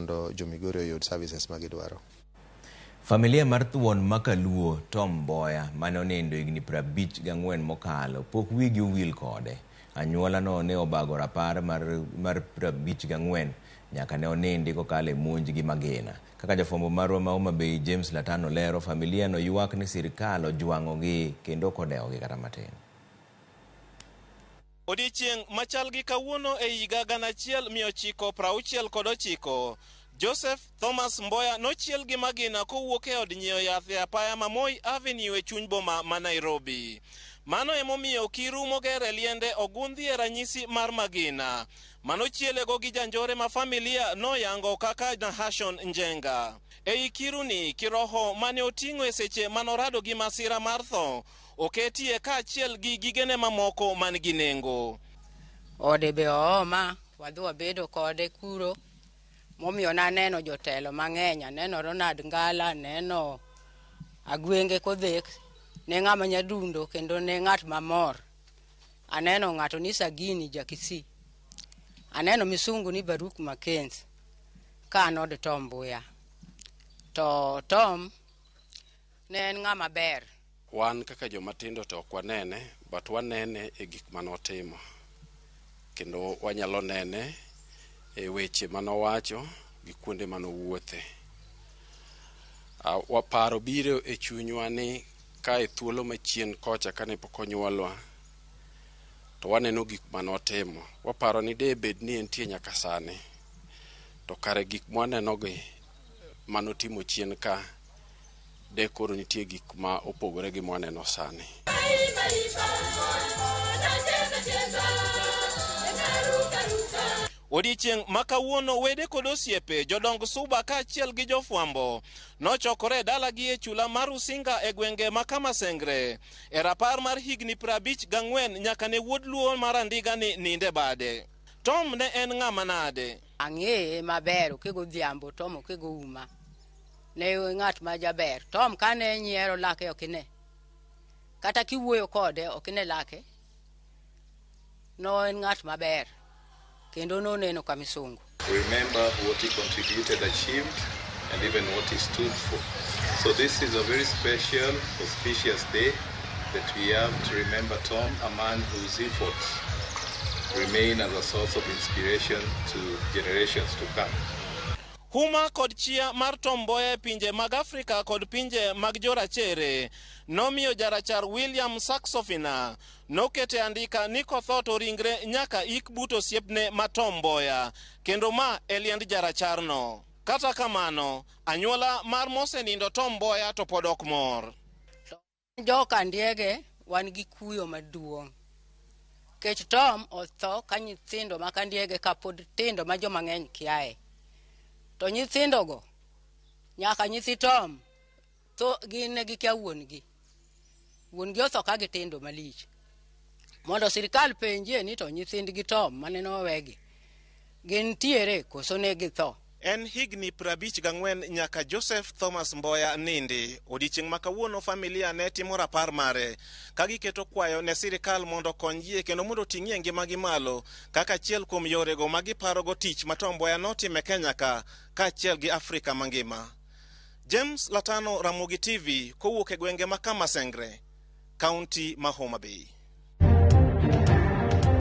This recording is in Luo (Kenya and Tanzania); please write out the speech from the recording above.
Mondo jo Migori oyud services ma gidwaro. Familia mar thuon makaluo Tom Mboya mane onindo higni 54 mokalo pok wigi owil kode. Anyuola no ne obago rapar mar 54 nyaka ne onindi kokalo e monj gi magina. Kaka jafwambo marwa ma Homa Bay James Latano lero, familia no ywak ni sirikal ojwang'ogi kendo ok odewogi kata matin. Odiechieng' machal gi kawuono e higa 1969, Joseph Thomas Mboya nochiel gi magina kowuok e od nyiewo yath e apaya ma Moi Avenue e chuny boma ma Nairobi. Mano emomiyo kiru moger e liende ogundhi e ranyisi mar magina. Manochielego gi janjore ma familia noyango kaka Nahashon Njenga. Ei kiruni, kiroho mane oting'o e seche manorado gi masira mar tho, oketie kaachiel gi gigene mamoko man gi nengo. Ode be ooma, wadhi wabedo kode kuro. Momiyo naneno jotelo mang'eny, aneno Ronald Ngala, aneno Agwenge Kodhek, ne ng'ama nyadundo kendo ne ng'at mamor. Aneno ng'ato ni Sagini Jakisii. Aneno misungu ni Baruk Mackenzie ka an od Tom Mboya. To Tom ne en ng'ama ber. Wan kaka joma tindo to ok wanene, but wanene e gik manotimo. Kendo wanyalo nene e weche manowacho gi kuonde manowuothe. Waparo biro e chunywa ni ka e thuolo machien kocha kane pok onyuolwa, to waneno gik manotimo. Waparo ni de bed ni entie nyaka sani, to kare gik mwanenogi manotimo chien ka, de koro nitie gik ma opogore gi mwaneno sani. Odiechieng' ma kawuono wede kod osiepe, jodong suba kaachiel gi jofwambo nochokore e dalagi e chula mar Rusinga e gwenge ma Kamasengre e rapar mar higni 54 nyaka ne wuod Luo mar Andiga ni ninde bade. Tom ne en ng'ama nade? Ang'eye maber, okego odhiambo, Tom okego uma. Ne ng'at ma jaber. Tom kane nyiero lake ok ine. Kata kiwuoyo kode ok ine lake. No en ng'at maber. Kendo noneno ka misungu. Remember what he contributed, achieved, and even what he stood for. So this is a very special, auspicious day that we have to remember Tom, a man whose efforts remain as a source of inspiration to generations to come. Huma kod chia mar Tom Mboya e pinje mag Afrika kod pinje mag jorachere nomiyo jarachar William Saxofina nokete andika ni kotho to ringre nyaka ik but osiepne ma Tom Mboya kendo ma e liend jaracharno. Kata kamano, anyuola mar mosenindo Tom Mboya to pod ok mor. Joka Ndiege wan gi kuyo maduong'. Kech Tom otho ka nyithindo ma Kandiege kapod tindo ma joma ng'eny kiaye. To nyithindogo nyaka nyithi Tom tho gin ne gikia wuon-gi. Wuon-gi otho ka gitindo malich. Mondo sirikal penjie ni to nyithindgi Tom mane nowegi gintiere koso ne githo. En higni 54 nyaka Joseph Thomas Mboya nindi. Odiechieng' ma kawuono familia ne timo rapar mare ka giketo kwayo ne sirikal mondo okony yie kendo mondo oting'ie ngimagi malo kaka achiel kuom yorego ma giparogo tich ma Tom Mboya notimo e Kenya ka kaachiel gi Afrika mangima. James Latano, Ramogi TV, kowuok e gwenge ma Kamasengre, kaunti ma Homa Bay.